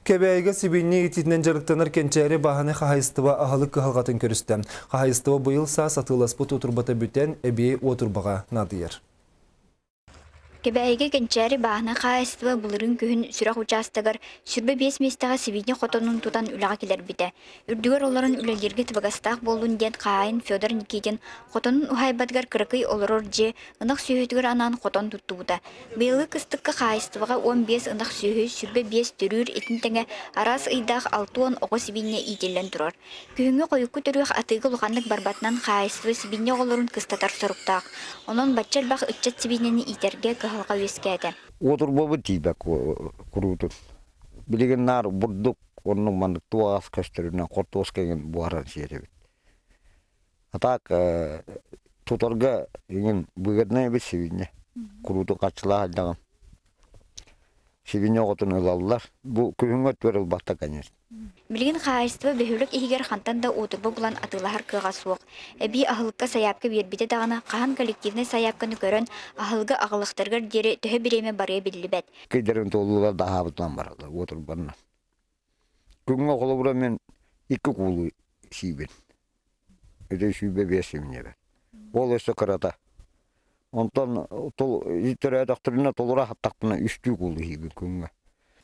Кэбээйигэ сибиинньэ иитиитинэн дьарыктанар Кэнчээри бааһынай хаһаайыстыба аһылык кыһалҕатын көрүстэ. Хаһаайыстыба быйыл саас атыыласпыт уотурбата бүтэн, эбии уотурбаҕа наадыйар. Кэбээйигэ Кэнчээри бааһынай хаһаайыстыба былырыын күһүн Сүрэх учаастагар 25 миэстэҕэ сибиинньэ хотонун тутан үлэҕэ киллэрбитэ. Үрдүгэр олорон үлэлииргэ табыгастаах буоллун диэн хаһаайын Федор Никитин хотонун уһаайбатыгар кыракый олорор дьиэ ынах сүөһүтүгэр анаан хотон туттубута. Быйылгы кыстыкка хаһаайыстыбаҕа 15 ынах сүөһү, 25 төрүүр итин тэҥэ араас ыйдаах 60 оҕо сибиинньэ иитиллэн турар. Күһүҥҥү хойукку төрүөх атыыга улаханнык барбатынан хаһаайыстыба сибиинньэ оҕолорун кыстатар соруктаах. Онон бачча элбэх ыччат сибиинньэни иитэргэ кыһалҕа үөскээтэ. Уотурбабыт тиийбэт куруутун. Билигин наар бурдук оннук маннык туох ас көстөрүнэн хортуоска иҥин буһаран сиэтэбит. А так тутарга иҥин выгодно эбит сибиинньэ. Куруутун харчылаах элдэҕим. Сибиинньэ оҕотун ылаллар. Бу күһүҥҥү өттүгэр ылбаттар, конечно. Билигин хаһаайыстыба бөһүөлэк иһигэр хантан да уотурба булан атыылаһар кыаҕа суох. Эбии аһылыкка сайаапка биэрбитэ даҕаны хаһан коллективнай сайаапканы көрөн, аһылыгы аҕалыахтарыгар диэри төһө бириэмэ барыа биллибэт. Кыйдарын туолуулар да аһаабытынан бараллар уотурбаннан. Күҥҥэ холобура мин икки куулу сиибин. Ити 105 симньэбин. Ол өссө кырата. Онтон төрөөтөхтөрүнэ толура хаттахпына үстүү куулу иһиибин күҥҥэ.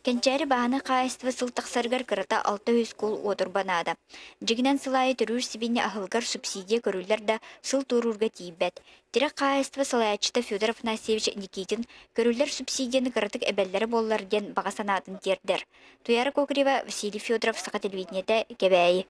Кэнчээри бааһынай хаһаайыстыба сыл тахсарыгар кырата 600 куул уотурба наада. Дьиҥинэн сыл аайы төрүүр сибиинньэ аһылыгар субсидия көрүллэр да, сыл туоруурга тиийбэт. Тирэх хаһаайыстыба салайааччыта Федор Афанасьевич Никитин көрүллэр субсидияны кыратык эбэллэрэ буоллар диэн баҕа санаатын тиэрдэр. Туяра Кокорева, Василий Федоров, Саха телевидениетэ, Кэбээйи.